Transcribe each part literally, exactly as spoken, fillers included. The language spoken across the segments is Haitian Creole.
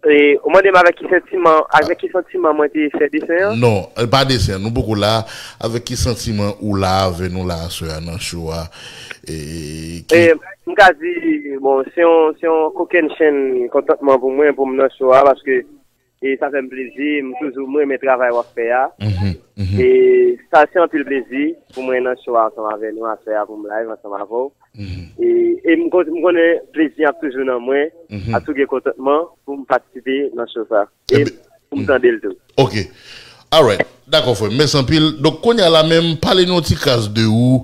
E, ou mande m avèk ki santiman, avèk ki santiman mwen te fè desen an? Non, pa desen an, nou poko la. Avèk ki santiman ou la avè nou la aswè a nan show a? E, ki... E, m ka di, bon, se yon, se yon kokennchenn kontantman pou mwen, pou m nan show a, paske e sa fè m plezi, m toujou, m renmen travay w ap fè a. E sa se anpil plezi pou mwen nan show a ansanm avè nou aswè a, pou m live ansanm avè w. E, e m kon- m konnen plezi ap toujou nan mwen, ap toujou gen kontantman pou m patisipe nan show sa. E pou m tande l tou. Ok. Alright. Dakò, frè m. Mèsi anpil. Donk, kounye a la menm, pale nou yon ti kras de ou.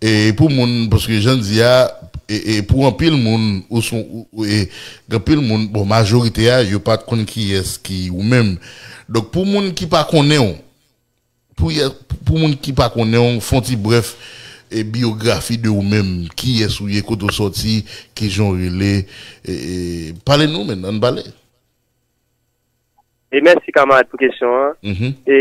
E pou moun, paske jan n di a, e, e pou anpil moun, ou son, ou, ou- e, gen anpil moun, bon, majorite a, yo pa t konn kiyès ki ou menm. Donk, pou moun ki pa konnen w, pou, yè- pou moun ki pa konnen w, fè yon ti brèf e biyografi de ou menm, kiyès ou ye, kote w sòti, kijan w rele, e, e, pale nou, men, ann pale. E mèsi, kanmarad, pou kesyon an. E,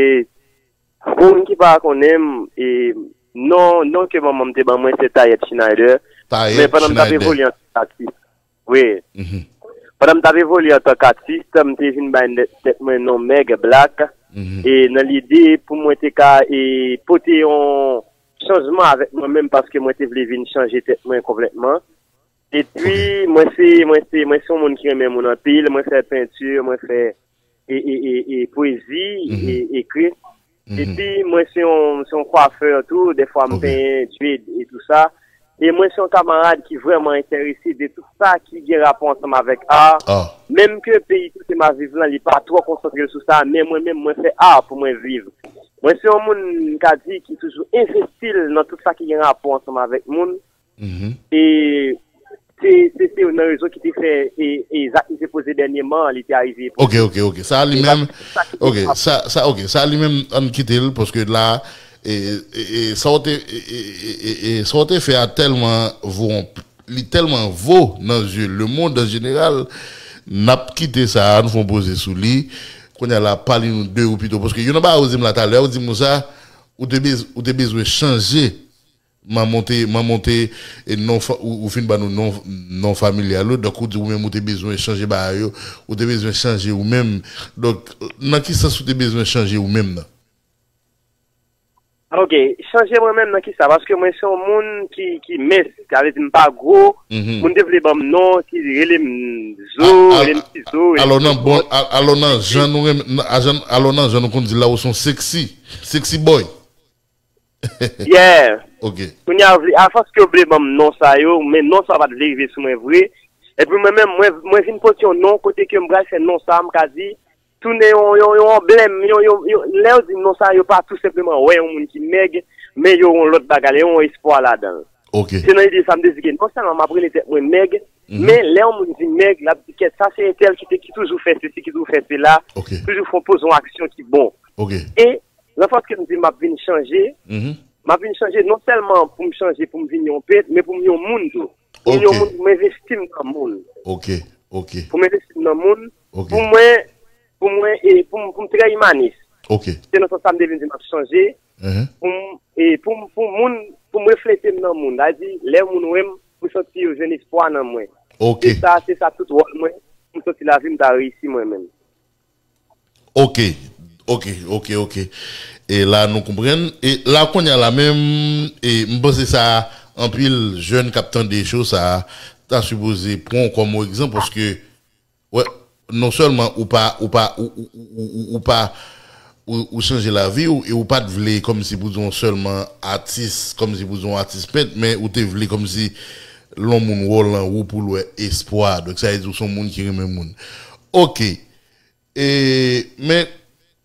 pou moun ki pa konnen m, e, non, non ke manman m te ban mwen, se Tayèt Schneider. Men pandan m t ap evolye antanke atis, wi. Pandan m t ap evolye antanke atis, m te vin bay nèt- tèt mwen non Meg Black. E nan lide pou mwen te ka e pote yon chanjman avèk mwen menm, paske mwen te vle vin chanje tèt mwen konplètman. Epi, mwen se, mwen se, mwen se yon moun ki renmen moun anpil. Mwen fè penti, mwen fè e, e, e, e pwezi, e ekri. Epi, mwen se yon, se yon kwafè tou. Dèfwa, m penyen, dread e tou sa. E mwen se yon kamarad ki vrèman enterese de tout sa ki gen rapò ansanm avèk art. Menm ke peyi kote m ap viv lan, li pa twò konsantre l sou sa, men mwen menm, mwen fè art pou mwen viv. Mwen se yon moun, m ka di, ki toujou envesti l nan tout sa ki gen rapò ansanm avèk moun. E se, se, se youn nan rezon ki te fè e, e zak li te poze dènyèman an, li te arive. Ok, ok, ok. Sa li menm, ok, sa, sa, ok, sa li menm, ann kite l, paske la, e, e, e, sa w te, e, e, e, e, e, sa w te fè a tèlman vo, li tèlman vo nan zye lemonn an jeneral, n ap kite sa, nou fè yon poze sou li. Kounye a la, pale nou de ou pito, paske youn nan bagay ou di m la talè, ou di m konsa, ou te bez-, ou te bezwen chanje. Manman w te, manman w te, e non, ou, ou fin ban nou non, non familyal ou, donk ou di ou menm ou te bezwen chanje bagay yo, ou te bezwen chanje ou menm. Donk, nan ki sans ou te bezwen chanje ou menm nan? Ok, chanje mwen menm nan ki sa? Paske mwen se yon moun ki, ki mens, sa vle di m pa gwo, moun te vle ban m non, ki rele m Zo, rele m Ti Zo, rele m Ti Zo. Alò nan bon, alò nan jan nou renmen, alò nan jan nou konn di la ou se yon sexy, sexy boy. Yeah. Ok. Kounye a, vle, afòs ke yo vle ban m non sa yo, men non sa pa t vle rive sou mwen vre. Epi mwen menm, mwen, mwen vin pote yon non kote ke m pral fè non sa, m ka di, tounen yon, yon, yon anblèm, yon, yon, yon, lè yo di m non sa, yo pa tou senpleman wè yon moun ki mèg, men yo yon lòt bagay, yo yon espwa ladan l. Ok. Se nan ide sa m te di ke non sèlman m ap rele tèt mwen mèg, men lè yon moun di mèg, l ap di kèt, sa se entèl ki te, ki toujou fè sesi, ki toujou fè sela, toujou fè, poze yon aksyon ki bon. Ok. E Nan fòs ke m di m ap vin chanje, m ap vin chanje non sèlman pou m chanje, pou m vin yon pent, men pou m yon moun tou. Pou m yon moun, pou m envesti m nan moun. Ok, ok. Pou m envesti m nan moun, ok, pou mwen, pou mwen, e pou m, pou m trè imanis. Ok. Se nan sans sa m te vin di m ap chanje, pou m, e pou m, pou moun, pou m reflete m nan moun. Sa vle di, lè moun wè m, pou santi yo jwenn espwa nan mwen. Ok. Se sa, se sa tout wòl mwen, pou m santi lavi m ta reyisi mwen menm. Ok, ok, ok, ok. E la nou konprann. E la kounye a la menm, e m panse sa anpil jèn k ap tande cho sa ta sipoze pran kòm yon egzanp paske, wè, non sèlman ou pa, ou pa, ou, ou, ou, ou, ou pa, ou, ou chanje lavi w e ou pa t vle kòmsi pou di w sèlman atis, kòmsi pou di w atis pent, men ou te vle kòmsi lè yon moun wè w lan ou pou l wè espwa. Donk sa vle di w se yon moun ki renmen moun. Ok. E, men,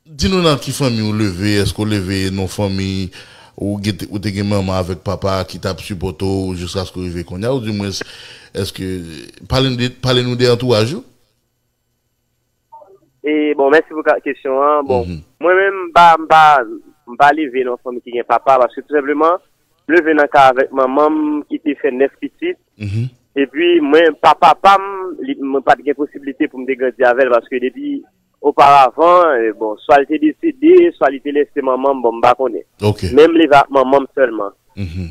di nou nan ki fanmi ou leve, èske w leve nan fanmi ou gen, ou te gen manman avèk papa ki t ap sipòte w jiskaske w rive kounye a, oudimwens, èske, pale nou de, pale nou de antouraj ou? E, bon, mèsi pou ka-, kesyon an. Bon, mwen menm, m pa, m pa, m pa leve nan fanmi ki gen papa, paske tou senpleman, m leve nan kay avèk manman m ki te fè nèf pitit. Epi, mwen, pa papa m, li, mwen pa t gen posiblite pou m te grandi avè l, paske depi oparavan, e, bon, swa l te desede, swa li te lese manman m, bon, m pa konnen. Ok. Men m leve ak manman m sèlman.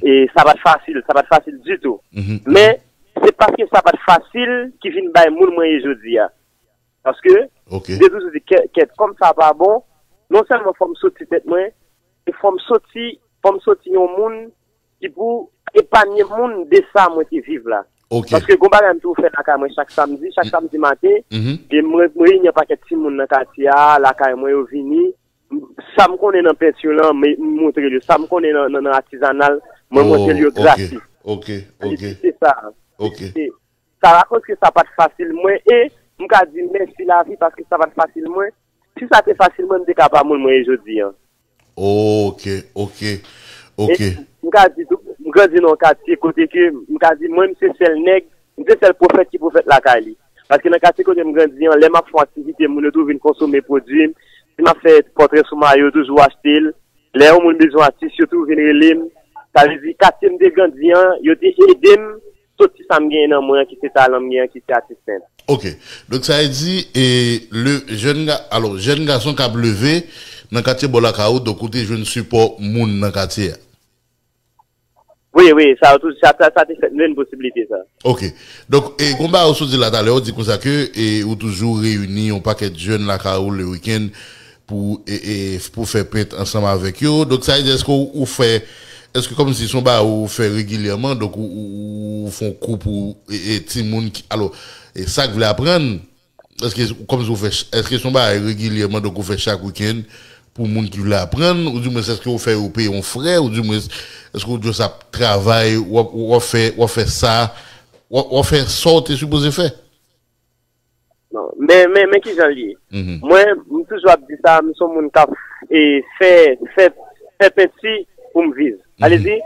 E sa pa t fasil, sa pa t fasil ditou. Men, se paske sa pa t fasil ki vin bay moun mwen ye jodi a. Paske, ok, m te toujou di, kè- kèt, kòm sa pa bon, non sèlman fò m soti tèt mwen, e fò m soti, fò m soti yon moun ki pou epanye moun de sa mwen te viv la. Ok. Paske gon bagay m toujou fè lakay mwen chak samdi, chak samdi maten, mhm, e mwen, mwen reyini yon pakèt timoun nan katye a, lakay mwen yo vini, sa m konnen nan penti lan, m montre l yo. Sa m konnen nan, nan, nan atizanal, mwen montre l yo gratis. Ok, ok, ok. Se sa. Ok. Se, sa akoz ke sa pa t fasil mwen, e m ka di mèsi lavi paske sa pa t fasil mwen. Si sa te fasil mwen, m te ka pa moun mwen ye jodi an. Ok, ok, ok. E m ka di tou, m grandi nan yon katye kote ke m ka di mwen, m se sèl nèg, m se sèl pwofèt ki pwofèt lakay li. Paske nan katye kote m grandi an, lè m ap fè yon aktivite, moun yo toujou vin konsome pwodui m. Si m ap fè pòtrè sou mayo, yo toujou achte l. Lè yon moun bezwen atis, yo toujou vin rele m. Sa vle di, katye m te grandi an, yo te ede m soti sa m genyen nan mwen an, ki se talan m genyen an, ki se atis senp. Ok. Donk, sa vle di, e, le jèn ga, alò, jèn gason k ap leve nan katye bò lakay ou, donk, ou te jwenn sipò moun nan katye a. Wi, wi, sa, tou, sa, sa, sa te fèt, m jwenn posiblite sa. Ok. Donk, e, gon bagay ou sot di la talè, ou di konsa ke, e, ou toujou reyini yon pakèt jèn lakay ou le wikenn pou, e, e, pou fè pent ansanm avèk yo. Donk, sa vle di, èske ou, ou fè, èske kòmsi se yon bagay ou fè regilyèman, donk ou, ou, ou fè yon kou pou, e, e, timoun ki, alò, e, sa k vle aprann, èske, kòmsi ou fè ch-, èske se yon bagay regilyèman, donk ou fè chak wikenn pou moun ki vle aprann, oudimwens èske ou fè yo peye yon frè, oudimwens èske ou just ap travay, w ap, w ap fè, w ap fè sa, w ap, w ap fè sa w te sipoze fè? Non, men, men, men kijan l ye. Mhm. Mwen, m toujou ap di sa, m se yon moun k ap, e, fè, fè, fè penti pou m viv. Sa vle di,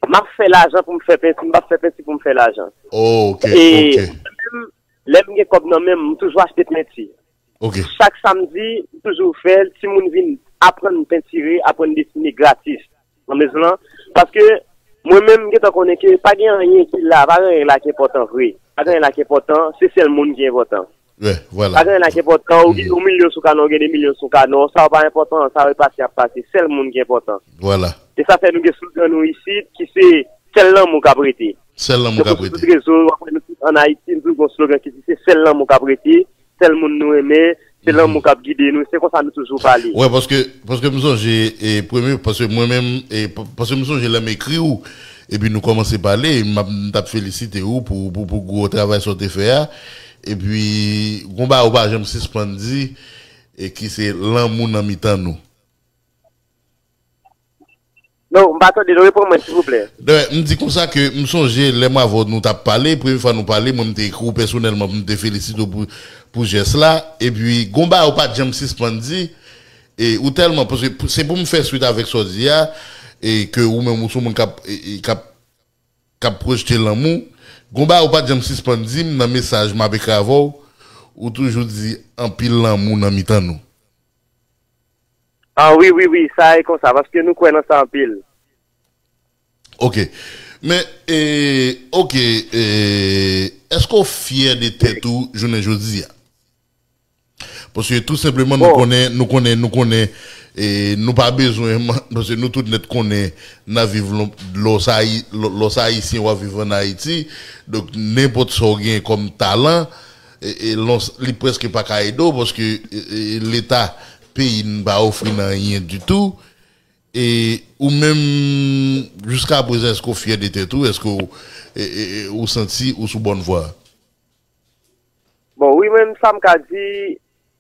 m ap fè lajan pou m fè penti, m p ap fè penti pou m fè lajan. Ok, e, ok. Lè m gen kòb nan men m, m toujou achte penti. Ok. Chak samdi, m toujou fè l, timoun vin aprann pentire, aprann desine gratis nan mezon an. Paske mwen menm, m gentan konnen ke pa gen anyen ki la, pa gen anyen la ki enpòtan vre. Pa gen anyen la ki enpòtan, se sèl moun ki enpòtan. Wi, vwala. Pa gen anyen la ki enpòtan, ou gen yon milyon sou kanè, ou gen de milyon sou kanè, sa yo pa enpòtan, sa yo pase ap pase, sèl moun ki enpòtan. Vwala. E sa fè nou gen slogan nou isit, ki se sèl lanmou k ap rete. Sèl lanmou k ap rete. Donk, sou tout rezo, w ap wè nou tout ann Ayiti, nou tout gen slogan ki di se sèl lanmou k ap rete, sèl moun nou renmen, se lanmou k ap gide nou, se konsa nou toujou pale. Wè, paske, paske m sonje, e, premye, paske mwen menm, e, pa-, paske m sonje lè m ekri w, epi nou kòmanse pale, m ap, m t ap felisite w pou, pou, pou gwo travay sa w te fè a, epi, gon bagay ou pa janm sispann di, e ki se lanmou nan mitan nou. Non, m pa tande, non, reprann mwen, silvouplè. Dè, m di konsa ke m sonje lè m avè w nou t ap pale, premye fwa nou pale, mwen m te ekri w pèsonèlman pou m te felisite w pou, pou jès la, epi gon bagay ou pa t janm sispann di, e ou tèlman, paske pou, se pou m fè swit avèk sa w di a, e ke ou menm ou se yon moun k ap, e, e, k ap, k ap pwojte lanmou, gon bagay ou pa t janm sispann di m nan mesaj m ap ekri avè w, ou toujou di anpil lanmou nan mitan nou. Ah, wi, wi, wi, sa e konsa, paske nou kwè nan sa anpil. Ok. Men, e, ok, e, èske w fyè de tèt ou jounen jodi a? Paske tou senpleman, nou konnen, nou konnen, nou konnen, e, nou pa bezwen, paske nou tout nèt konnen n ap viv lon-, lòs Ayi-, lò-, lòs Ayisyen w ap viv ann Ayiti. Donk, nenpòt sa w gen kòm talan, e, e, lòs, li prèske pa ka ede w, paske, e, e, Leta peyi n pa ofri n anyen ditou. E ou menm, jiska prezan, èske w fyè de tèt ou? Èske w, e, e, e, ou santi ou sou bòn vwa? Bon, wi, mwen, sa m ka di,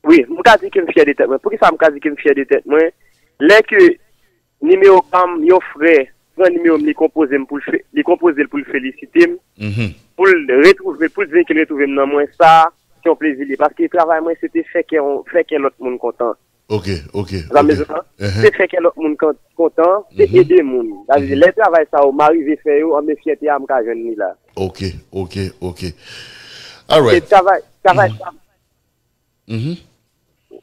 wi, m ka di ke m fyè de tèt mwen. Poukisa m ka di ke m fyè de tèt mwen? Lè ke nimewo pa m, yon frè, pran nimewo m, li konpoze m pou l fe-, li konpoze l pou l felisite m, pou l retwouve, pou l di ke l retwouve m nan mwen, sa, se yon plezi li ye. Paske travay mwen, se te fè kè, fè kè lòt moun kontan. Ok, ok, ok. Sa mezon an, se fè kè lòt moun kan-, kontan, se ede moun. Sa vle di, lè travay sa yo, m arive fè yo, anben fyète a, m ka jwenn li la. Ok, ok, ok. Alright. Se travay, travay sa.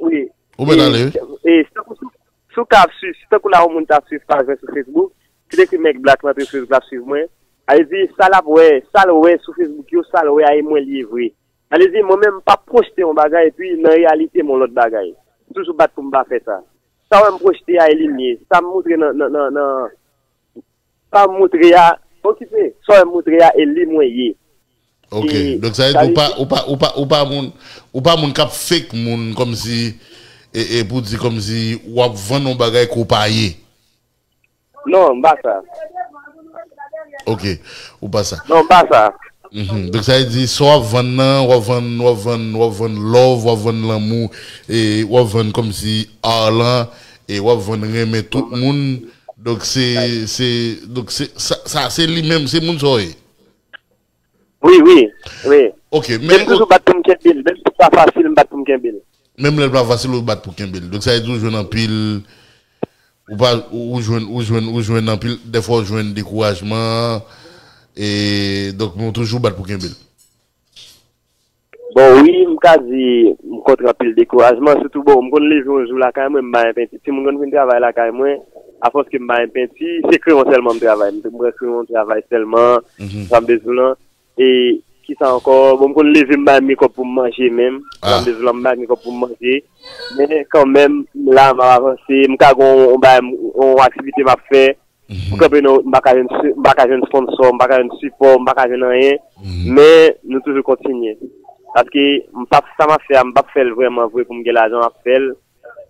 Wi. Ou mèt ale, wi. E, e, si tankou sou, sou ka ap swiv, si tankou la yon moun ta swiv paj mwen sou Facebook, ki te ekri Mèg Black nan Facebook, l ap swiv mwen. Sa vle di, sa l ap wè, sa l wè sou Facebook yo, sa l wè a, e mwen li ye vre. Sa vle di, mwen menm, m p ap pwojte yon bagay, epi nan reyalite, m yon lòt bagay. M toujou bat pou m pa fè sa. Sa w wè m pwojte a, e li m ye. Sa m moutre nan, nan, nan, nan, sa m moutre a, okipe. Sa w wè m moutre a, e li mwen ye. Ok, donk sa vle di ou pa, ou pa, ou pa, ou pa moun, ou pa moun k ap fake moun kòmsi, e, e pou di kòmsi w ap vann yon bagay ke w pa ye. Non, m pa sa. Ok, ou pa sa. Non, m pa sa. Mhm. Donk sa vle di sa w ap vann nan, w ap vann, w ap vann, w ap vann love, w ap vann lanmou, e w ap vann kòmsi Arlan, e w ap vann renmen tout moun. Donk se, se, donk se, sa, sa se li menm, se moun sa w ye. Wi, wi, wi. Ok, men. E m toujou bat pou m kenbe l. Menm si pa fasil, m bat pou m kenbe l. Menm lè l pa fasil, ou bat pou kenbe l. Donk sa vle di ou jwenn anpil, ou pa, ou, ou jwenn, ou jwenn, ou jwenn anpil, dèfwa ou jwenn dekourajman, e donk men ou toujou bat pou kenbe l. Bon, wi, m ka di m kontre anpil dekourajman, sitou bon, m konn leve yon jou lakay mwen, m pa gen penti. Timoun konn vin travay lakay mwen, afòs ke m pa gen penti, se kreyon sèlman m travay. M pran kreyon, m travay sèlman, sa m bezwen lan. E kisa ankò? Bon, m konn leve m bay men kòb pou m manje menm. Sa m bezwen la, m bay men kòb pou m manje. Men kanmenm, la, m ap avanse. M ka gen yon, yon bagay, yon aktivite m ap fè. M kanpe nan, m pa ka jwenn, m pa ka jwenn sponsò, m pa ka jwenn sipò, m pa ka jwenn anyen. Men, nou toujou kontinye. Paske m p ap, sa m ap fè a, m p ap fè l vrèman vre pou m gen lajan, m ap fè l.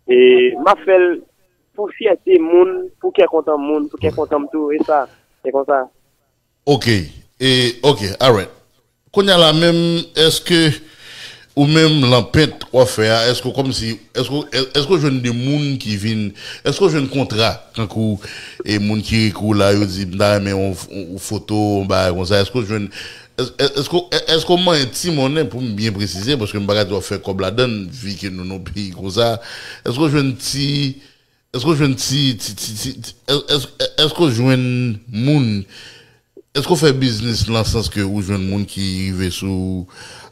E m ap fè l pou fyète moun, pou kè kontan moun, pou kè kontan m tou, e sa. Se konsa. Ok, e, ok, alright. Kounye a la menm, èske ou menm lan pent w ap fè a, èske w kòmsi, èske, èske w jwenn de moun ki vin, èske w jwenn kontra, tankou, e moun ki ekri w la, yo di, "M ta renmen yon, yon, yon foto, yon bagay konsa." Èske w jwenn, èske, èske, èske w manyen ti monnen, pou m byen presize, paske m pa ka di w ap fè kòb ladann, vi ke nou nan yon peyi konsa. Èske w jwenn ti, Èske w jwenn ti, ti, ti, ti, ti, èske, èske w jwenn moun, èske w fè biznis nan sans ke ou jwenn moun ki rive sou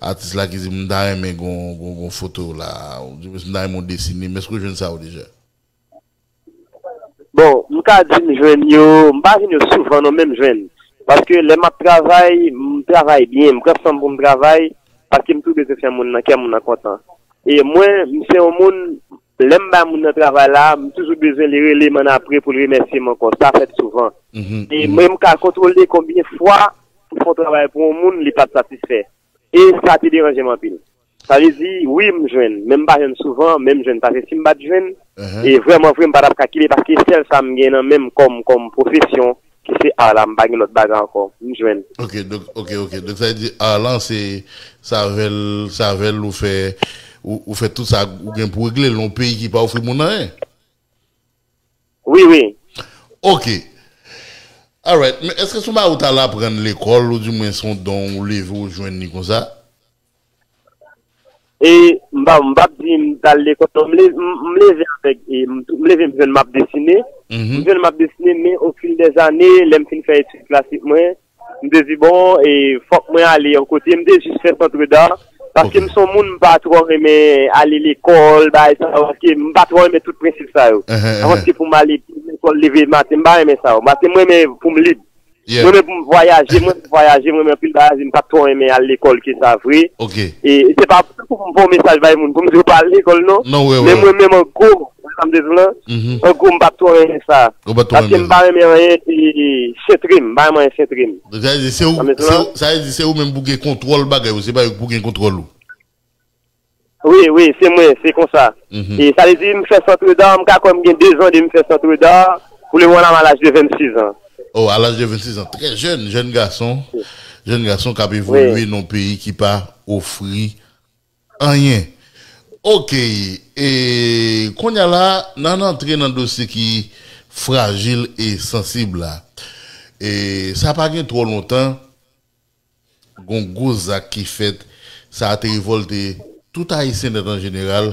atis la ki di, "M ta renmen gon, gon, gon foto la, ou di, m ta renmen w desine m," èske w jwenn sa yo deja? Bon, m ka di m jwenn yo, m pa jwenn yo souvan non, men m jwenn. Paske lè m ap travay, m travay byen, m pran san m pou m travay, paske m tou bezwen fè moun nan, kè moun nan kontan. E mwen, m se yon moun, lè m bay moun nan travay la, m toujou bezwen li rele m annapre pou l remèsye m ankò. Sa fèt souvan. E mwen, m ka kontwole konbyen fwa m fè yon travay pou yon moun, li pa t satisfè. E sa te deranje m anpil. Sa vle di, wi, m jwenn, men m pa jwenn souvan, men m jwenn. Paske si m pa t jwenn, e vrèman vre, m pa t ap ka kite, paske sèl sa m gen nan men m kòm, kòm pwofesyon, ki se art la, m pa gen lòt bagay ankò. M jwenn. Ok, donk, ok, ok. Donk, sa vle di art lan, se, se avè l, se avè l ou fè, ou, ou fè tout sa ou gen pou regle l, nan yon peyi ki pa ofri moun anyen. Wi, wi. Ok. Alright. Men èske se yon bagay ou t al aprann lekòl, oudimwen se yon don ou leve ou jwenn li konsa? E m pa, m p ap di m t al lekòl, non, m le-, m, m leve avèk, e m, m leve m jwenn m ap desine. M jwenn m ap desine, men au fil des années, lè m fin fè etid klasik mwen, m te di, bon, e fòk mwen ale yon kote. M te jis fè centre d'art, paske m se yon moun, m pa twò renmen ale lekòl, bagay sa yo, paske m pa twò renmen tout prensip sa yo. Paske pou m ale lekòl, leve maten, m pa renmen sa yo. Paske m renmen pou m lib. Mwen menm pou m vwayaje, mwen pou vwayaje, mwen menm anpil bagay, m pa t twò renmen al lekòl ke sa vre. E se pa pou m voye mesaj bay moun, pou m di yo pa al lekòl non. Men mwen menm an gwo, sa m te di w lan, an gwo m pa t twò renmen sa. Paske m pa renmen anyen, e, e, sentre m, m pa renmen anyen sentre m. Sa vle di se ou, se ou, sa vle di se ou menm pou gen kontwòl bagay ou, se pa yo pou gen kontwòl ou. Wi, wi, se mwen, se konsa. E sa vle di, m fè centre d'art, m ka kwè m gen de zan de m fè centre d'art, pou le moman la, m a laj de vennsis an. Oh, à l'âge de vingt-six ans, très jeune, jeune garçon, jeune garçon k ap evolye nan yon peyi ki pa ofri anyen. Ok, e kounye a la, n a antre nan dosye ki frajil e sansib la. E sa pa gen twò lontan, gon gwo zak ki fèt, sa a te revòlte tout Ayisyen nèt an jeneral,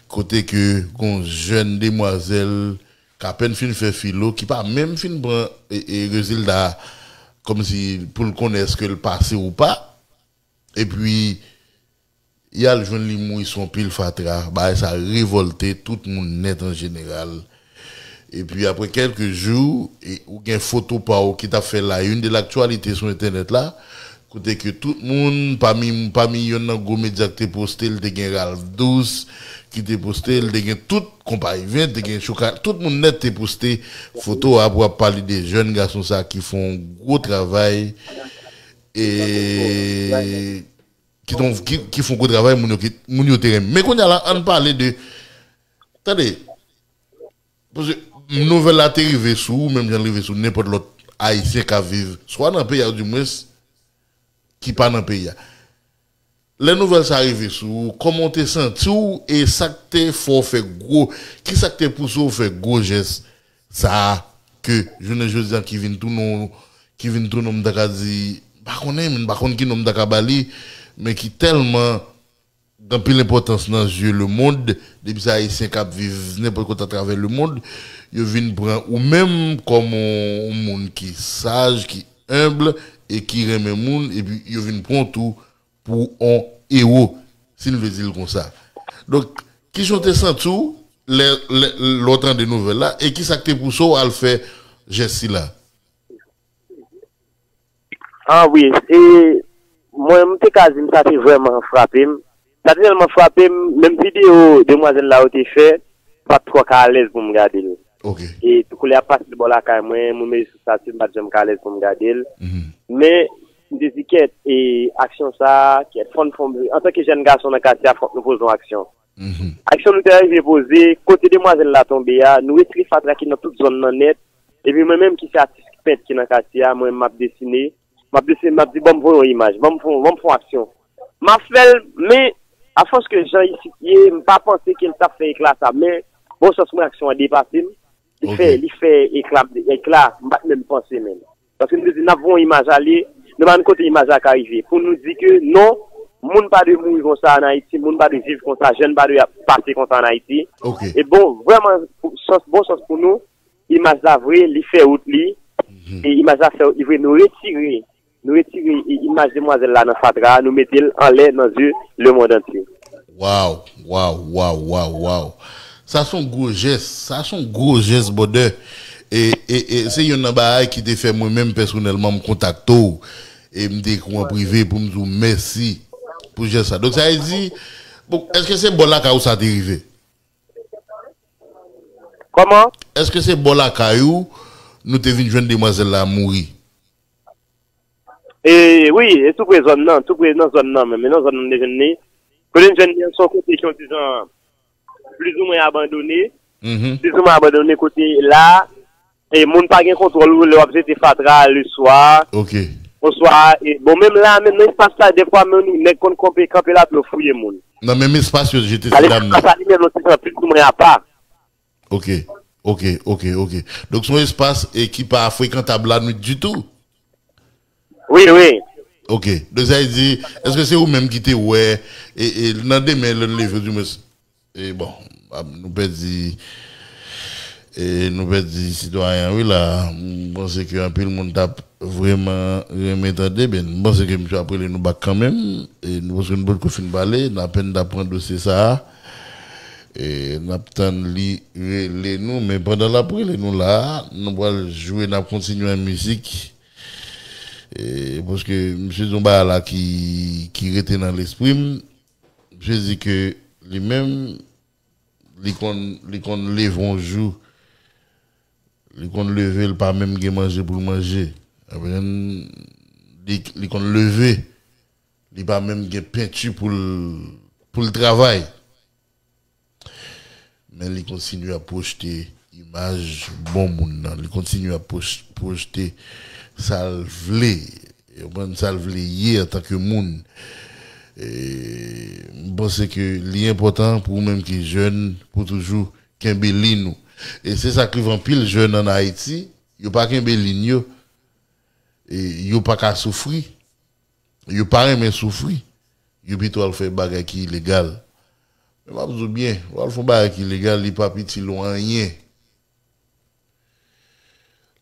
kote ke gon jèn demwazèl k apèn fin fè filo, ki pa menm fin pran, e, e, rezilta a, kòmsi pou l konnen èske l pase ou pa, epi y al jwenn li mouri sou yon pil fatra, bagay sa revòlte tout moun nèt an jeneral. Epi apre kèlke jou, e, ou gen foto pa w ki t ap fè la une de l'actualité sou entènèt la, kote ke tout moun, pami, pami yonn nan gwo medya ki te poste l, te gen Ralph Douce ki te poste l, te gen tout konpayi ven, te gen Choka, tout moun nèt te poste foto a pou ap pale de jèn gason sa ki fè yon gwo travay. e ki, ton, ki, ki fè yon gwo travay, moun yo, ki, moun yo te renmen. Men kounye a la, ann pale de, tande, paske nouvèl la te rive sou ou, menm jan l rive sou nenpòt lòt Ayisyen k ap viv, swa nan peyi a, ou dimwens, ki pa nan peyi a. Lè nouvèl sa rive sou ou, kòman w te santi w e sa k te fè w fè gwo, ki sa k te pouse w fè gwo jès sa a ke jounen jodi a ki vin tounen, ki vin tounen, m ta ka di, m pa konnen, m pa konn ki non m ta ka ba li, men ki tèlman gen anpil enpòtans nan zye lemonn, depi se Ayisyen k ap viv nenpòt kote atravè lemonn, yo vin pran ou menm kòm yon, yon moun ki saj, ki enb e ki renmen moun, epi yo vin pran w tou pou yon ewo, si n vle di l konsa. Donk, kijan w te santi w lè, lè, lè w tande nouvèl la, e ki sa k te pouse w al fè jès sila? Ah wi, e mwen, m te ka di m sa te vrèman frape m. Sa te tèlman frape m, menm videyo demwazèl la yo te fè, m pa t twò ka alèz pou m gade l. Ok. E kou lè y ap pase l bò lakay mwen, mwen mete sou estati, m pa t janm ka alèz pou m gade l. Men, m te di, kèt, e aksyon sa a, kèt, fò n fè yon, antanke jèn gason nan katye a, fòk nou poze yon aksyon. Aksyon nou te rive poze, kote demwazèl la tonbe a, nou retire fatra ki nan tout zòn nan nèt, epi mwen menm ki se atis pent ki nan katye a, mwen menm m ap desine, m ap desine, m ap di, ban m voye yon imaj, ban m fè, ban m fè yon aksyon. M ap fè l, men, afòs ke jan isit ye, m pa panse ke l t ap fè ekla sa, men, bon sans mwen, aksyon an depase m, li fè, li fè ekla, ekla, m pa t menm panse menm. Paske m te di, n ap voye yon imaj ale, nou pa konn kote imaj la ka rive. Pou nou di ke non, moun pa dwe mouri konsa ann Ayiti, moun pa dwe viv konsa, jèn pa dwe ap pase konsa ann Ayiti. E bon, vrèman, sans, bon sans pou nou, imaj la vre, li fè wout li, e imaj la fè wout li vre, nou retire, nou retire e, imaj demwazèl la nan fatra a, nou mete l anlè nan zye lemonn antye. Waw, waw, waw, waw, waw. Sa se yon gwo jès, sa se yon gwo jès, brother. E, e, e se youn nan bagay ki te fè mwen menm pèsonèlman m kontakte w. E m te ekri w an prive pou m di w mèsi pou jès sa. Donk sa vle di, bon, èske se bò lakay ou sa te rive? Kòman? Èske se bò lakay ou nou te vin jwenn demwazèl la mouri? E wi, e tou pre zòn nan, tou pre nan zòn nan menm, e nan zòn nan m te jwenn li. Kote m jwenn li an, se yon kote ki yon ti jan plizoumwen abandone. Plizoumwen abandone kote la, e moun pa gen kontwòl ou lè w ap jete fatra leswa. Ok. Oswa, e, bon, menm la, menm nan espas la, defwa, menm nèg konn kanpe, kanpe la, pou yo fouye moun. Nan menm espas yo jete ti dam nan. Espas la li menm, yon ti jan plizoumwen apa. Ok, ok, ok, ok. Donk, se yon espas e ki pa frekantab lanwit ditou. Wi, wi. Ok. Donk, sa vle di, èske se ou menm ki te wè, e, e nan demen, lè n leve, di mwen, e bon, nou pèdi, e nou pèdi sitwayen an, wi, la. M panse ke anpil moun t ap vrèman renmen tande, men m panse ke misye ap rele nou bak kanmenm, e nou, paske nou potko fin pale, n apèn t ap pran dosye sa a. E n ap tann li rele nou, men pandan l ap rele nou la a, nou pral jwe, n ap kontinye an mizik. E paske misye di yon bagay la ki, ki rete nan lespri m. Misye di ke li menm, li konn, li konn leve yon jou, li konn leve, li pa menm gen manje pou l manje. Li, li konn leve, li pa menm gen penti pou l, pou l travay. Men li kontinye ap pwojte imaj bon moun nan. Li kontinye ap pwoj-, pwojte sa l vle. Ou konprann, sa l vle ye antanke moun. E, m panse ke li enpòtan pou ou menm ki jèn, pou toujou kenbe liy ou. E se sa k rive anpil jèn ann Ayiti, yo pa kenbe liy yo, e yo pa ka soufri. Yo pa renmen soufri. Yo pito al fè bagay ki ilegal. Men m ap di w byen, w al fè yon bagay ki ilegal, li p ap itil ou anyen.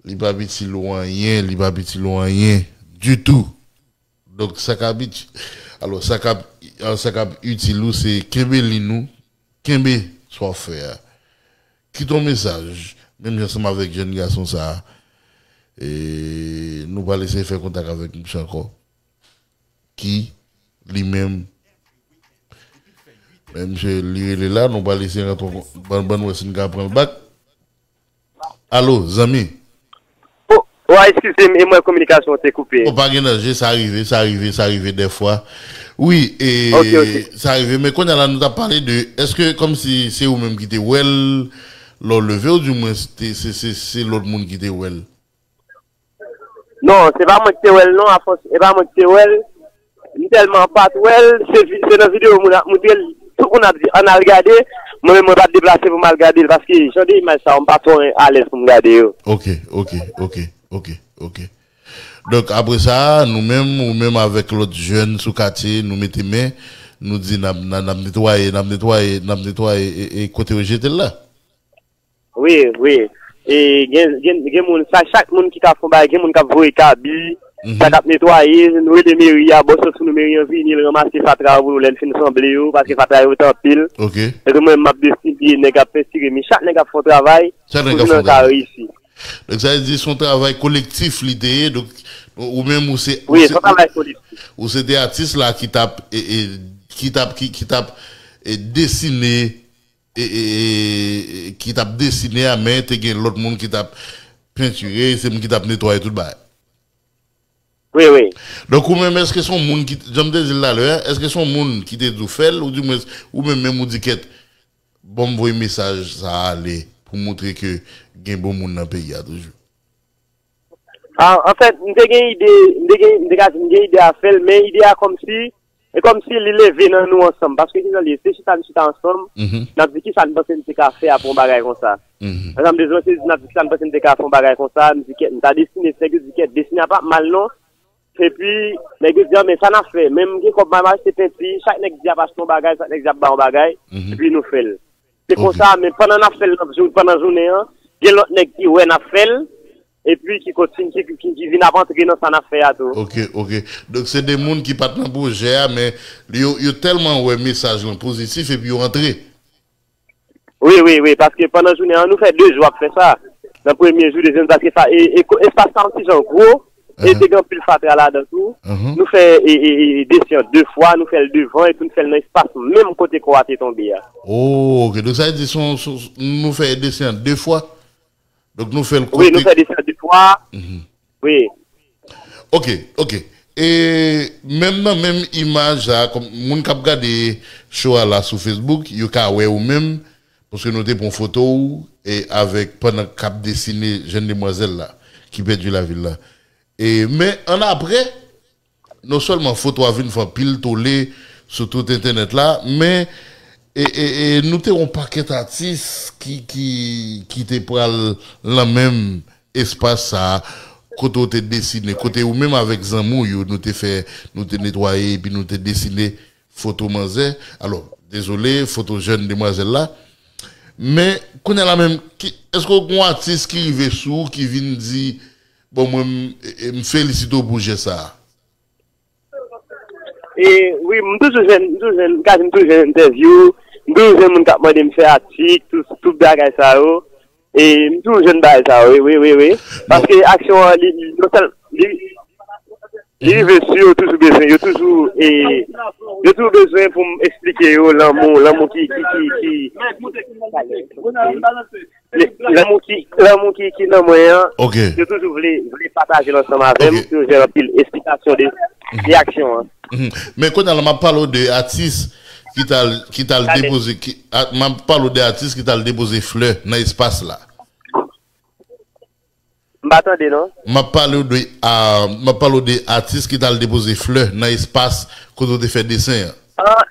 Li p ap itil ou anyen, li p ap itil ou anyen ditou. Donk, sa k ap iti-, alò, sa k ap, sa k ap itil ou, se kenbe liy ou, kenbe sa w ap fè a. Kite yon mesaj, menm jan ansanm avèk jèn gason sa a, e nou pral eseye fè kontak avèk misye ankò. Ki, li menm, men misye, li rele la, nou pral eseye rantre, ban, ban nou wè si n ka pran l bak. Alo, zanmi. O, Bon, eskize m, e mwen kominikasyon te koupe. Bon, pa gen danje, sa rive, sa rive, sa rive dèfwa. Wi, e Ok, ok. sa rive, men kounye a la nou t ap pale de, èske kòmsi se ou menm ki te wè l lè w leve, oudimwen se, se, se, se lòt moun ki te wè l? Non, se pa mwen ki te wè l non, afòs, se pa mwen ki te wè l. M tèlman pa t wè l, se vi-, se nan videyo moun ap montre l, tout moun ap di, "Ann al gade." Mwen menm, mwen pa t deplase pou m al gade l, paske jan de imaj sa yo, m pa twò alèz pou m gade yo. Ok, ok, ok, ok, ok. Donk, apre sa, nou menm, ou menm avèk lòt jèn sou katye, nou mete men, nou di n ap, n ap, n ap netwaye, n ap netwaye, n ap netwaye, e, e kote yo jete l la. Wi, wi. E gen, gen, gen moun, sa, chak moun ki ka fè yon bagay, gen moun k ap voye kabi, Mhm. sa k ap netwaye, nou rele meri a, bò sòs nou meri an vini, l ranmase fatra yo pou nou lè n fin sanble yo, paske fatra yo te anpil. Ok. Epi mwen, m ap destine nèg ap pentire mi, chak nèg ap fè yon travay Chak nèg pou ap fè yon travay. Pou nou ka reyisi. Donk, sa vle di se yon travay kolektif li te ye, donk, ou menm ou se, ou Wi, se, se yon travay kolektif. Ou se te atis la ki t ap, e, e, ki t ap, ki, ki t ap, e, desine e, e, e, e, ki t ap desine a, men te gen lòt moun ki t ap pentire, se moun ki t ap netwaye tout bagay. Wi, wi. Donk, ou menm, èske se yon moun ki, jan m te di l talè a, èske se yon moun ki te di w fè l, oudimwen, ou menm, menm ou di kèt, bon, m voye mesaj sa a ale pou montre ke gen bon moun nan peyi a toujou? Ah, anfèt, m te gen ide, m te gen, m te ka di m gen ide a fè l, men ide a kòmsi, e kòmsi li leve nan nou ansanm. Paske kijan li ye, se chita n chita ansanm, Mhm. n ap di kisa n panse n te ka fè a pou yon bagay konsa. Mhm. Ansanm de zwen, se n ap di kisa n panse n te ka fè yon bagay konsa, m di kèt, m ta desine, nèg yo di kèt, desine a pa mal non. Epi, nèg yo di, "Ah, men sa n ap fè, men m gen kòb, m al achte penti," chak nèg di ap achte yon bagay, chak nèg di ap bay yon bagay, Mhm. epi nou fè l. Se Ok. konsa, men pandan n ap fè l nan jou, pandan jounen an, gen lòt nèg ki wè n ap fè l, epi ki kontinye, ki, ki, ki vin ap antre nan sa n ap fè a tou. Ok, ok. Donk, se de moun ki pa t nan pwojè a, men yo, yo tèlman wè mesaj lan pozitif, epi yo antre. Wi, wi, wi, paske pandan jounen an, nou fè de jou ap fè sa. Nan premye jou, dezyèm, paske fa-, e, e, ko-, espas sa yon ti jan gwo, e Ahan. te gen anpil fatra ladan tou. Ahan. Nou fè, e, e, e, desen an de fwa, nou fè l devan, epi nou fè l nan espas menm kote kò a te tonbe a. Oh, ok. Donk, sa vle di, se yon, se yon, nou fè desen an de fwa? Donk, nou fè l Wi, nou kote fè desen an de fwa. Mhm. Wi. Ok, ok. E menm nan menm imaj la, kòm moun k ap gade show a la sou Facebook, yo ka wè ou menm, paske nou te pran foto ou, e avèk pandan k ap desine jèn demwazèl la, ki pèdi lavi l la. E, men, annapre, non sèlman foto a vin fè anpil tole sou tout entènèt la, men, e, e, e, nou te yon pakèt atis ki, ki, ki te pral lan menm espas sa a, kote w te desine, kote ou menm avèk zanmi w yo, nou te fè, nou te netwaye, epi nou te desine foto manzè. Alò, dezole, foto jèn demwazèl la. Men, kounye a la menm, ki, èske w gen yon atis ki rive sou ou, ki vin di, "Bon, mwen, m, e, e, m felisite w pou jès sa a"? E, wi, m toujou jwenn, m toujou jwenn, m ka di m toujou jwenn entèvyou, m toujou jwenn moun k ap mande m fè atik, tout, tout bagay sa yo. E, m toujou jwenn bagay sa yo, wi, wi, wi, wi. Bon. Paske aksyon an, li, li, non sèl-, li, li Mhm. rive sou yo, toujou bezwen, yo toujou, e, yo toujou bezwen pou m eksplike yo lanmou, lanmou ki, ki, ki, ki, Li, lanmou ki, lanmou ki, ki nan mwen an, Ok. yo toujou vle, vle pataje l ansanm avè m, Ok. yo jwenn anpil esplikasyon de, de aksyon an. Mhm. Men kounye a la, m ap pale w de atis ki t al, ki t al Tande. depoze, ki, a, m ap pale w de atis ki t al depoze flè nan espas la. M pa tande, non. M ap pale w de, a, m ap pale w de atis ki t al depoze flè nan espas kote w te fè desen an. Ah,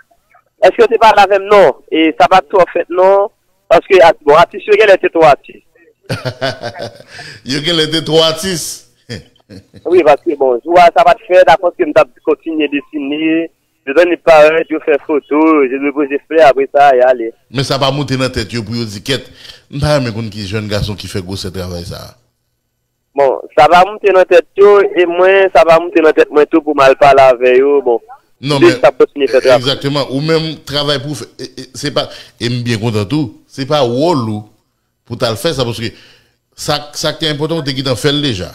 èske yo te pale avè m? Non. E sa pa t twò fèt, non. Paske, a, bon, atis yo genlè te twò atis. Yo genlè te twò atis. Wi, paske, bon, jou a sa pa t fèt, apòs ke m t ap kontinye desine, yo tann li parèt, yo fè foto, yo depoze flè, apre sa, y ale. Men sa pa moute nan tèt yo pou yo di, "Kèt, m ta renmen konn ki jèn gason ki fè gwosè travay sa a." Bon, sa pa moute nan tèt yo, e mwen, sa pa moute nan tèt mwen tou pou m al pale avè yo, bon, Non, m te men, jis ap kontinye fè travay. Egzakteman, ou menm, travay pou w fè, e, e, se pa, e m byen kontan tou, se pa wòl ou pou w t al fè sa, paske sa, sa k te enpòtan, ou te gentan fè l deja.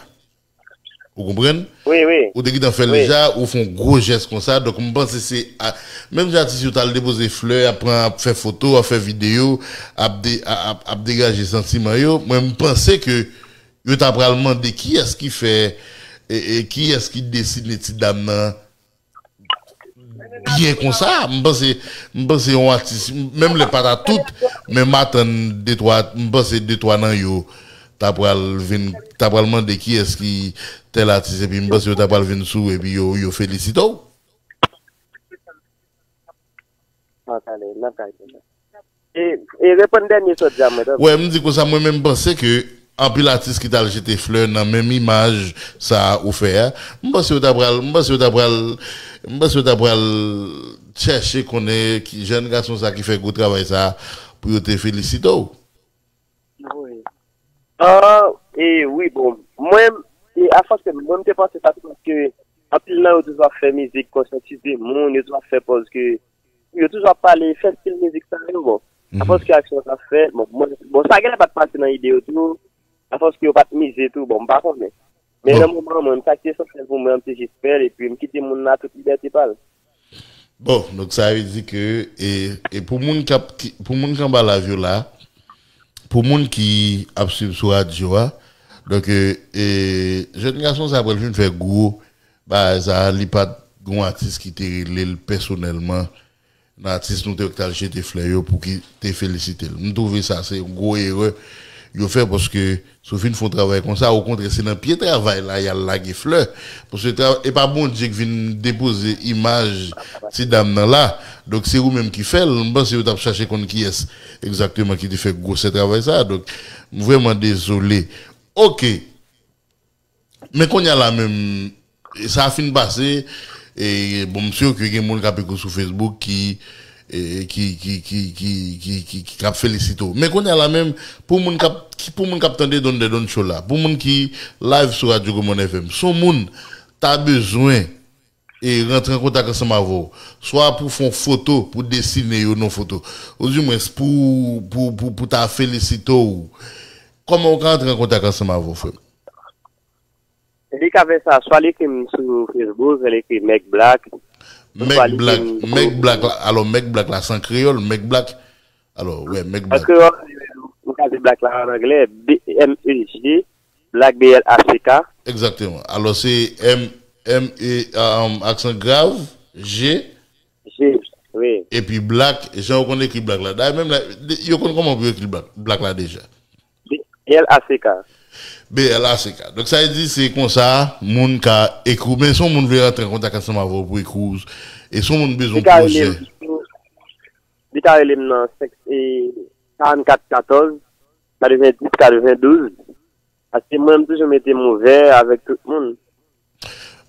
Ou konprann? Wi, wi. Ou te gentan fè l Wi. deja, ou fè yon gwo jès konsa, donk m panse se, a, menm jan atis yo t al depoze flè, ap pran, ap fè foto, ap fè videyo, ap de-, a-, ap, ap degaje santiman yo, mwen m panse ke Yo ta pral mande kiyès ki fè, e, e, kiyès ki desine ti dam nan byen konsa. M panse, m panse yon atis, menm lè pa ta tout, men m atann de twa, m panse de twa nan yo ta pral vin, ta pral mande kiyès ki tèl atis, epi m panse yo ta pral vin sou, epi yo, yo felisite w. Nan kay, nan kay. E, e reponn dènye sa w di a mwen, tande. Wè, m di konsa, mwen menm m panse ke anpil atis ki t al jete flè nan menm imaj sa a ou fè a, m panse yo ta pral, m panse yo ta pral, m panse yo ta pral chèche konnen ki jèn gason sa ki fè gwo travay sa a pou yo te felisite w. Wi. Ah, e wi, bon. Mwen, e afòs ke mwen, m te panse sa, se paske anpil nan yo toujou ap fè mizik, konsyantize moun, yo toujou ap fè pòz ke yo toujou ap pale, fè stil mizik sa yo, bon. Afòs ke aksyon sa fèt, bon, mwen, bon, sa genlè pa t pase nan ide yo tou, afòs ke yo pa t mize tou, bon, m pa konnen. Men nan moman an, mwen, sa ki esansyèl pou mwen, m te jis fè l, epi m kite moun nan tout libète pa l. Bon, donk sa vle di ke, e, e pou moun k ap, ki, pou moun k anba live yo la, pou moun ki ap swiv sou radyo a, donk, e, e, jèn gason sa pral fin fè gwo bagay sa, li pa t gon atis ki te rele l pèsonèlman nan atis nou te wè ki t al jete flè yo pou ki te felisite l. M twouve sa se yon gwo erè yo fè, paske si w fin fè yon travay konsa, okontrè, se nan pye travay la y al lage flè. Paske tra, e pa Bondye ki vin depoze imaj ti dam nan la. Donk se ou menm ki fè l. M panse yo t ap chache konn kiyès egzakteman ki te fè gwosè travay sa. Donk m vrèman dezole. Oke. Men kounye a la menm, sa fin pase, e, bon, m si ke gen moun k ap ekri sou Facebook ki, e, ki, ki, ki, ki, ki, ki, ki, k ap felisite w. Men kounye a la menm, pou moun k ap, ki, pou moun k ap tande Don Dè Don Show la, pou moun ki live sou Radyo Gomòn F M, si yon moun ta bezwen e rantre an kontak ansanm avè w, swa pou fè yon foto, pou desine yo nan yon foto, oudimwens pou, pou, pou, pou ta felisite w, kòman w ka rantre an kontak ansanm avè w, frè m? Li ka fè sa, swa li ekri m sou Facebook, li ekri Mèg Black. Mèg Black, Mèg Black la, alò Mèg Black la, se an kreyòl, Mèg Black, alò, wè, Mèg Black. An kreyòl, ou ka di Black la an anglè, B M E G, Black, B L A C K. Egzakteman. Alò, se M, M E, um, aksan grav, G. G, wi. Epi Black, jan ou konn ekri Black la. Dayè, menm la, yo konn kòman pou yo ekri Black, Black la deja. B L A C K. B L A C K. Donk, sa vle di, se konsa, moun ka ekri w. Men si yon moun vle rantre an kontak ansanm avè w pou ekri w, e si yon moun bezwen pwojè. Li ka rele m nan senk, e, karannkat katòz, katrevenndis, katrevendouz. Paske mwen, m toujou mete m ouvè avèk tout moun.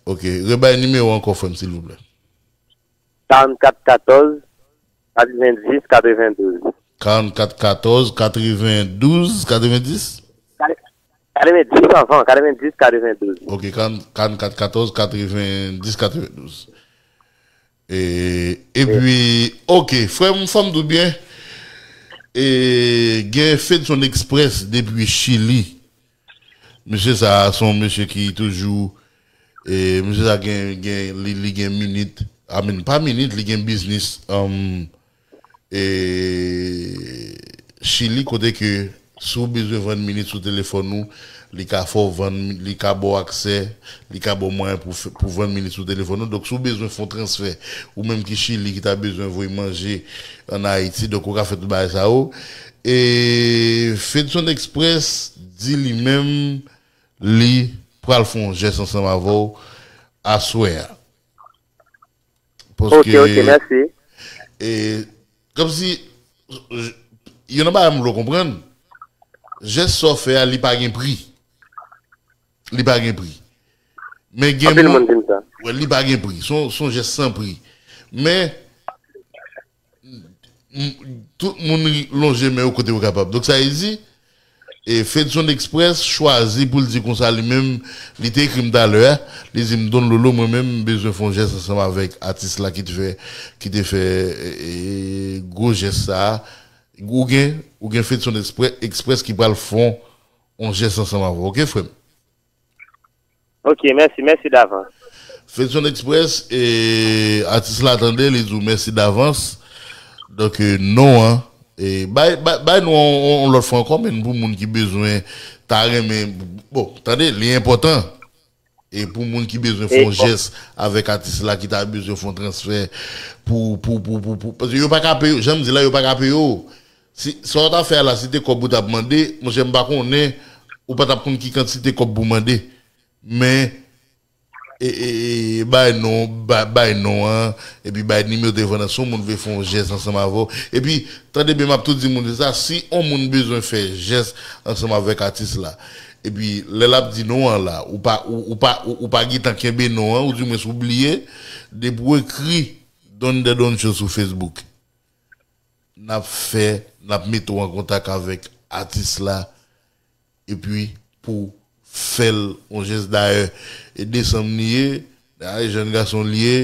Ok. Rebay nimewo ankò, frè m, silvouplè. Karannkat katòz, katrevenndis, katrevendouz. Karannkat katòz, katrevendouz, katrevendis? Katrevendis anvan, katrevendis, katrevendouz. Ok, karannkat katòz, katrevenndis, katrevendouz. E, epi, ok, frè m, fò m di w byen, e, gen Fedson Express depi Chili. Mesye sa a, se yon mesye ki toujou, e, mesye sa a gen, gen, li, li gen minit, I mean, pa minit, li gen biznis, um, e, Chili, kote ke si w bezwen vann minit sou telefòn ou, li ka fè w vann, li ka ba w aksè, li ka ba w mwayen pou, pou vann minit sou telefòn ou. Donk, si w bezwen fè yon transfè, ou menm ki Chili, ki ta bezwen voye manje ann Ayiti, donk, ou ka fè tout bagay sa yo. E Fedson Express di li menm, li pral fè yon jès ansanm avè w aswè a. Paske, ok, ok, mèsi. E, kòmsi, j-, yon nan bagay m vle w konprann, jès sa w fè a, li pa gen pri. Li pa gen pri. Men gen moun, wè, li pa gen pri. Se yon, se yon jès san pri. Men, m-, tout moun lonje men yo kote yo kapab. Donk, sa vle di, e Fedson Express chwazi pou l di konsa li menm, li te ekri m talè a, li di m, Don Lolo, mwen menm, m bezwen fè yon jès ansanm avèk atis la ki te fè, ki te fè, e, e, gwo jès sa a. Ou gen, ou gen Fedson Express, Express ki pral fè yon jès ansanm avè w, ok, frè m? Ok, mèsi, mèsi davans. Fedson Express, e, atis la tande, li di w mèsi davans. Donk, e, non an, E bay, bay, bay nou yon, yon, yon lòt fwa ankò, men pou moun ki bezwen ta renmen, bon, tande, li enpòtan. E pou moun ki bezwen fè yon jès avèk atis la, ki ta bezwen fè yon transfè pou, pou, pou, pou, pou, paske yo pa ka peye, jan m di la, yo pa ka peye w. Si, sa w ta fè a la, si te kòb ou t ap mande, monchè, m pa konnen, ou pa t ap konn ki kantite kòb pou mande. Men, e, e, e, bay non, bay, bay non an, epi bay nimewo telefòn nan, si yon moun vle fè yon jès ansanm avè w. Epi, tande byen, m ap tou di moun sa, si yon moun bezwen fè jès ansanm avèk atis la, epi lè l ap di non an la, ou pa, ou, ou pa, ou, ou pa gentan kenbe non an, ou di mwens ou bliye, depi w ekri Don Dè Don Show sou Facebook, n ap fè, n ap mete w an kontak avèk atis la, epi pou fè l yon jès. Dayè, e desanm li ye, dayè, jèn gason li ye,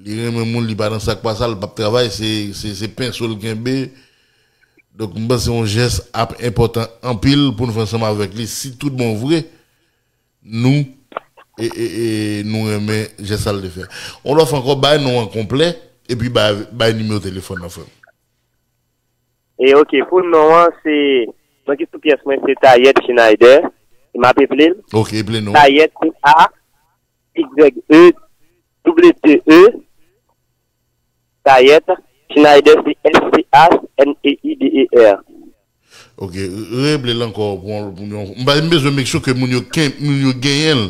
li renmen moun, li pa nan sa k pa sa, l p ap travay, se, se, se penso l kenbe. Donk, m panse yon jès ap enpòtan anpil pou n fè ansanm avèk li, si tout bon vre, nou, e, e, e, nou renmen jès sa l te fè. Yon lòt fwa ankò, bay non an konplè, epi bay, bay nimewo telefòn nan, frè m. E ok, pou non an, se, non ki sou pyès mwen, se Tayet Schneider. E m ap eple l. Ok, eple nou. Tayet, T A Y E T T E. Tayet Schneider, se S C H N E I D E R. Ok, re-, reeple l ankò pou, pou nou. M pa, m bezwen make sure ke moun yo ken, moun yo genyen l.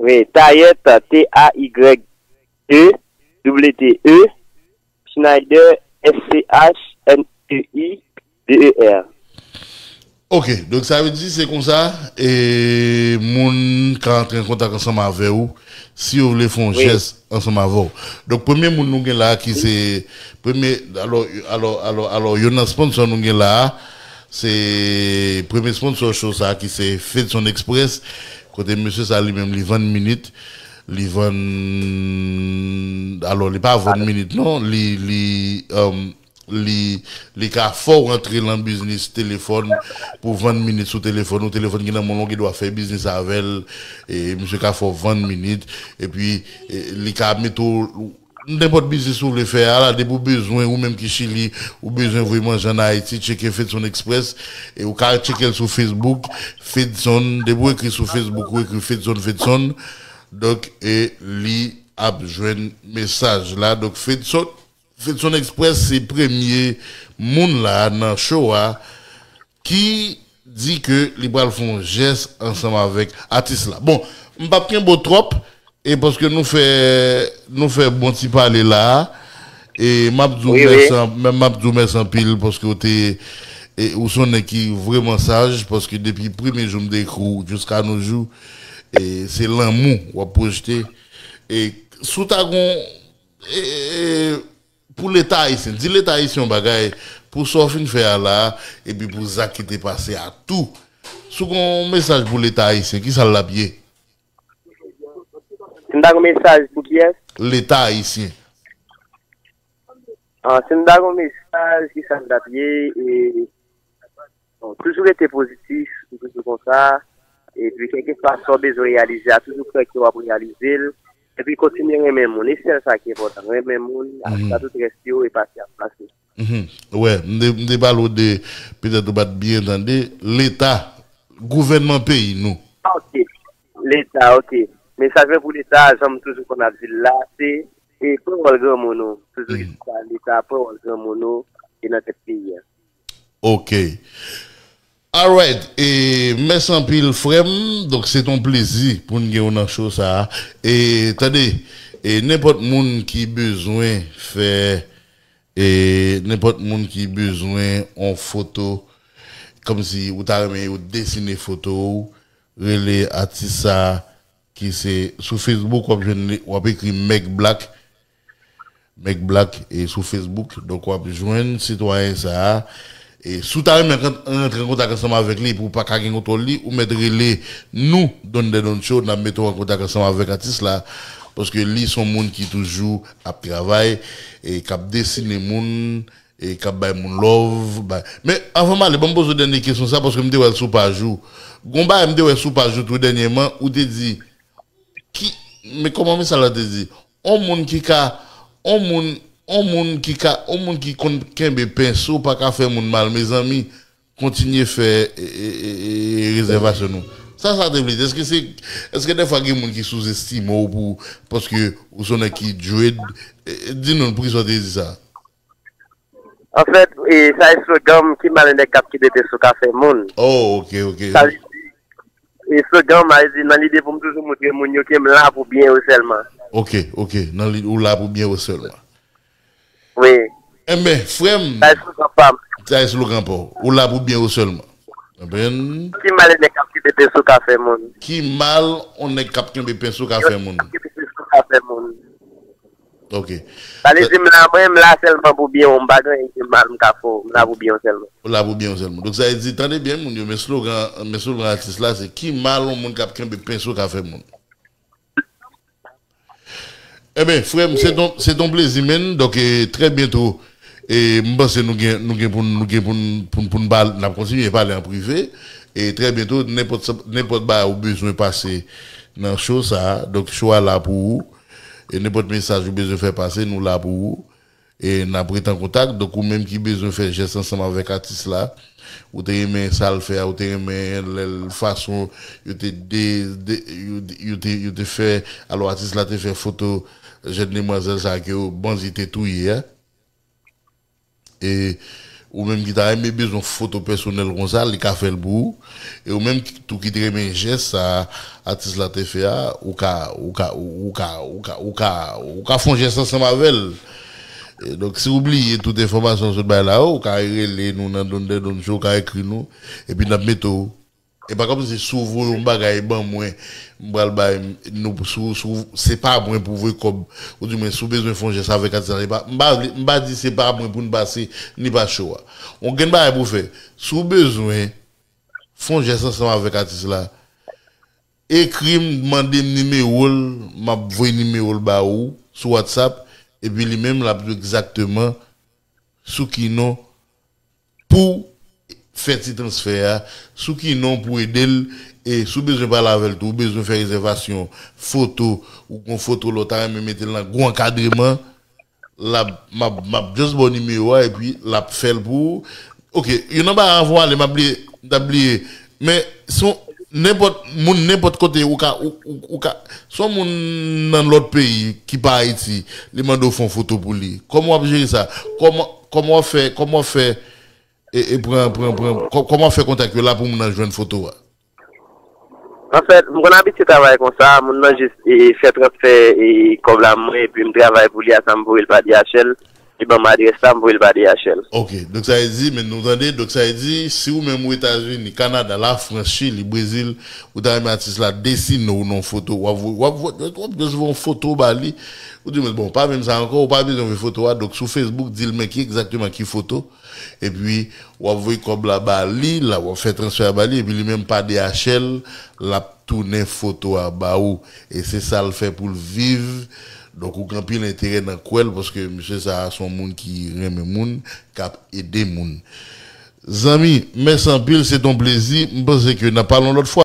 Wi, Tayet, T A Y E T T E. Schneider, S C H N E I D E R. Ok, donk sa vle di se konsa, e moun ka antre an kontak ansanm avè w si yo vle fè yon jès ansanm avè w. Donk premye moun nou gen la ki se premye, alò, alò, alò, alò, youn nan sponsor nou gen la, se premye sponsor show sa ki se Fedson Express, kote mesye sa li menm li vann minit, li vann, alò, li pa vann minit non, li, li, um, li, li ka fè w rantre lan biznis telefòn pou vann minit sou telefòn ou, telefòn ki nan men w, ou gen dwa fè biznis avè l, e misye ka fè w vann minit, epi e, li ka mete w, nenpòt biznis ou vle fè a la, depi w bezwen, ou menm ki Chili, ou bezwen voye manje ann Ayiti, tcheke Fedson Express, e ou ka tcheke l sou Facebook, Fedson, depi w ekri sou Facebook, ou ekri Fedson, Fedson, donk, e li ap jwenn mesaj la, donk Fedson, Fedson Express se premye moun la nan show a ki di ke li pral fè yon jès ansanm avèk atis la. Bon, m p ap kenbe w twòp, e paske nou fè, nou fè bon ti pale la, e m ap di w mèsi, m ap di w mèsi anpil paske w te, e, ou se yon nèg ki vrèman saj, paske depi premye jou m te ekri w jiska nos jours, e se lanmou w ap pwojte, e si w ta gon e, e, pou Leta ayisyen, di Leta ayisyen yon bagay pou sa w fin fè a la, epi pou zak ki te pase a tou. Si w gen yon mesaj pou Leta ayisyen, kisa l ap ye? Si m ta gen yon mesaj pou kiyès? Leta ayisyen. Ah, si m ta gen yon mesaj, kisa l t ap ye? E, Bon, toujou rete pozitif, toujou konsa. Epi, kèlkeswa sa w bezwen reyalize a, toujou kwè ke w ap reyalize l. Epi, kontinye renmen moun. E sèl sa ki enpòtan. Renmen moun, achte tout rès yo, e pase ap pase. Wè, m te, m te pale w de, petèt ou pa t byen tande, Leta, gouvènman peyi nou. Ah, ok. Leta, ok. Mesaj mwen pou Leta, jan m toujou konn ap di l la, se, e pran wòl granmoun ou. Toujou di sa, Leta, pran wòl granmoun ou, e nan tèt peyi a. Ok. Alright, e mèsi anpil frè m. Donk se t on plezi pou n gen w nan show sa a. E tande, e nenpòt moun ki bezwen fè, e nenpòt moun ki bezwen on foto, kòmsi ou ta renmen yo desine foto w, rele atis sa a ki se sou Facebook, w ap jwenn li, w ap ekri Mèg Black. Mèg Black e sou Facebook. Donk, w ap jwenn sitwayen sa a. E si w ta renmen ran-, rantre an kontak ansanm avèk li epi w pa ka gen kontwòl li, ou mèt rele nou, Don Dè Don Show, n ap mete w an kontak ansanm avèk atis la. Paske li se yon moun ki toujou ap travay, e k ap desine moun, e k ap bay moun love. Bay. Men, anvan m ale, ban m poze w dènye kesyon sa, paske m te wè l sou paj ou. Gon bagay m te wè sou paj ou tou dènyèman, ou te di, ki, men kòman mesaj la te di? On moun ki ka, on moun, On moun ki ka, on moun ki konn kenbe penso pa ka fè moun mal, mezanmi. Kontinye fè e, e, e, e, rezèvasyon nou. Sa, sa te vle di? Èske se, èske defwa gen moun ki souzestime w pou, paske ou se yon nèg ki dread? E, e, di nou, poukisa w te di sa? Anfèt, e, sa eslogan m, ki mal nèg k ap kenbe penso ka fè moun. Oh, ok, ok. Sa vle di, eslogan m a di nan lide pou m toujou montre moun yo ke m la pou byen yo sèlman. Ok, ok. Nan li, ou la pou byen yo sèlman. Wi. Enben, frè m, Sa eslogan pa m. Sa eslogan pa w. Ou la pou byen yo sèlman. Konprann? Ki mal nèg k ap kenbe penso ka fè moun. Ki mal on nèg k ap kenbe penso ka fè moun? Kenbe penso ka fè moun. Ok. Sa vle di m la, mwen, m la sèlman pou byen w, m pa gen anyen ki mal m ka fè w, m la pou byen w sèlman. Ou la pou byen yo sèlman. Donk, sa vle di, tande byen, moun yo, men slogan, men slogan atis la, se ki mal on moun k ap kenbe penso ka fè moun. Enben, frè m, se ton, se ton plezi, men. Donk, e, trè byento, e, m panse nou gen, nou gen pou n, nou gen pou n, pou n, pou n pale, n ap kontinye pale an prive. E trè byento, nenpòt sa, nenpòt bagay ou bezwen pase nan show sa a, donk show a la pou ou. E nenpòt mesaj ou bezwen fè pase, nou la pou ou. E n ap ret an kontak. Donk, ou menm ki bezwen fè jès ansanm avèk atis la, ou te renmen sa l fè a, ou te renmen lè l, fason yo te de, de yo, yo te, yo te fè, alò atis la te fè foto jèn demwazèl sa a ke yo, bandi te touye a. E ou menm ki ta renmen bezwen foto pèsonèl konsa, li ka fè l pou ou. E ou menm ki, tou ki te renmen jès sa a, atis la te fè a, ou ka, ou ka, ou, ou ka, ou ka, ou ka, ou ka fè yon jès ansanm avè l. E donk, si w bliye tout enfòmasyon sou bay la yo, ou ka rele nou nan Don Dè Don Show, ou ka ekri nou, epi n ap mete w. E pa kòmsi si w voye yon bagay ban mwen, m pral bay, nou, si w, si w, se pa mwen pou voye kòb, ou di mwen, si w bezwen fè yon jès avèk atis la, li pa, m pa vle, m pa di se pa mwen pou n pase, ni pa show a. Yon grenn bagay pou w fè. Si w bezwen fè yon jès ansanm avèk atis la, ekri m, mande m nimewo l, m ap voye nimewo l ba ou sou WhatsApp, epi li menm l ap di w egzakteman sou ki non pou fè ti transfè a, sou ki non pou ede l, e si w bezwen pale avè l tou, ou bezwen fè rezèvasyon foto, ou gon foto lè w ta renmen mete l nan gwo ankadreman, l ap, m ap, m ap just ba w nimewo a, epi l ap fè l pou ou. Ok, youn nan bagay avan w ale, m ap bliye, m t ap bliye. Men, si w, nenpòt moun, nenpòt kote, ou ka, ou, ou, ou ka, si yon moun nan lòt peyi ki pa Ayiti, li mande w fè yon foto pou li. Kòman w ap jere sa? Kòman, kòman w ap fè, kòman w ap fè, e, e pran, pran, pran, kò-, kòman w ap fè kontak yo la pou moun nan jwenn foto a? Anfèt, m konn abitye travay konsa, moun nan jis e, fè transfè e, kòb la mwen, epi m travay pou li, a sa m voye l pa D H L, li ban m adrès la, m voye l pa D H L. Ok, donk sa vle di, men nou tande, donk sa vle di, si ou menm ou Etazini, Kanada, Lafrans, Chili, Brezil, ou ta renmen atis la desine w nan foto, w ap voye, w ap voye, w ap just voye yon foto ba li, ou di, men bon, pa menm sa ankò, ou pa bezwen voye foto a, donk sou Facebook, di l men ki egzakteman ki foto, epi w ap voye kòb la ba li, la w ap fè transfè a ba li, epi li menm pa D H L, l ap tounen foto a ba ou. E se sa l fè pou l viv. Donk ou gen anpil enterè nan kwè l, paske misye sa a se yon moun ki renmen moun, k ap ede moun. Zanmi, mèsi anpil, se t on plezi. M panse ke n ap pale yon lòt fwa.